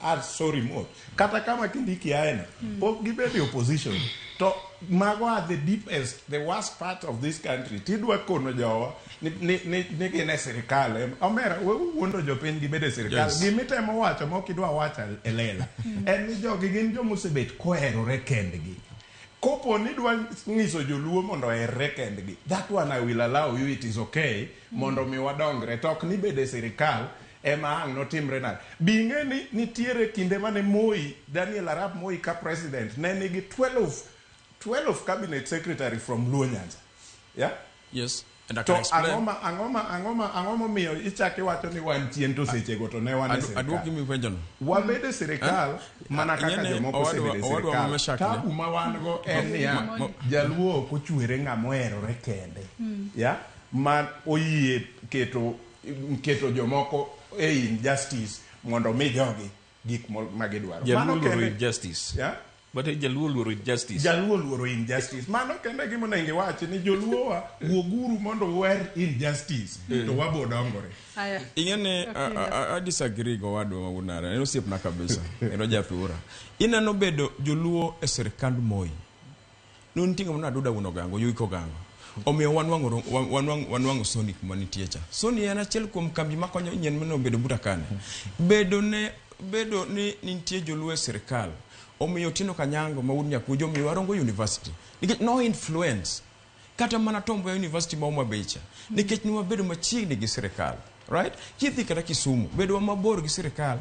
Are so remote kata kama Kindiki aeno pok gibedo e opposition to mago are the deepest, the worst part of this country. Tidwa kono jowa ni gin e sirikal. Omera, we wuondo jopiny gibedo e sirikal. Gimitemo wacho ma ok idwa wacho e lela en ni jogi gin joma osebet koherore kendgi. Kopo ni idwa nyiso joluo mondo oherre kendgi, that one I will allow you, it is okay mondo mi wadongre. To ok ni bedo e sirikal ema ang' notimre nade. Bi ing'e ni nitiere kinde mane Moi, Daniel Arap Moi ka president ne nigi 12 cabinet secretary from Luo Nyanza. Yeah? Yes, and I To can explain. ang'o momiyo ichako iwacho ni wan chien to sechego to ne wan e sirikal? Aduoki mipenjono. Wabedo e sirikal mana kaka Ing'eni jomoko osebedo e owadwa sirikal. Meshak ne. Tabu ma wan go en niya, jaluo ok ochwere ng'ama oherore kende. Yeah? Ma oyie keto jomoko e injustice mondo mi jogi gik ma gidwaro. Jaluo Mano oluoro kende. injustice. Yeah? But jaluo oluoro injustice. Jaluo oluoro injustice. Mano kende gima onego iwach ni joluowa wuoguru mondo uher injustice to wabo dongore. Aya. Ing'eni a disagree go owadwa ma wuod Nare, en osiepna kabisa, en ojathura. Ineno bedo joluo e sirikand Moi. Ne nitie ng'ama Aduda wuon Ogango, Yugi Kogango. Omiyo wanwang'o Sony kuma nitie cha. Sony en achiel kuom kambi makonyo nyien mane obedo buta kane. Bedo ni nitie joluo e sirikal omiyo Otieno Kanyango ma wuod Nyakujo omiyo Arongo University. Nikech no influence kata mana Tom Mboya University ma Homa Bay cha. Nikech ne wabedo machiegni gi sirikal. Right? Kidhi kata Kisumu, bedo mabor gi sirikal.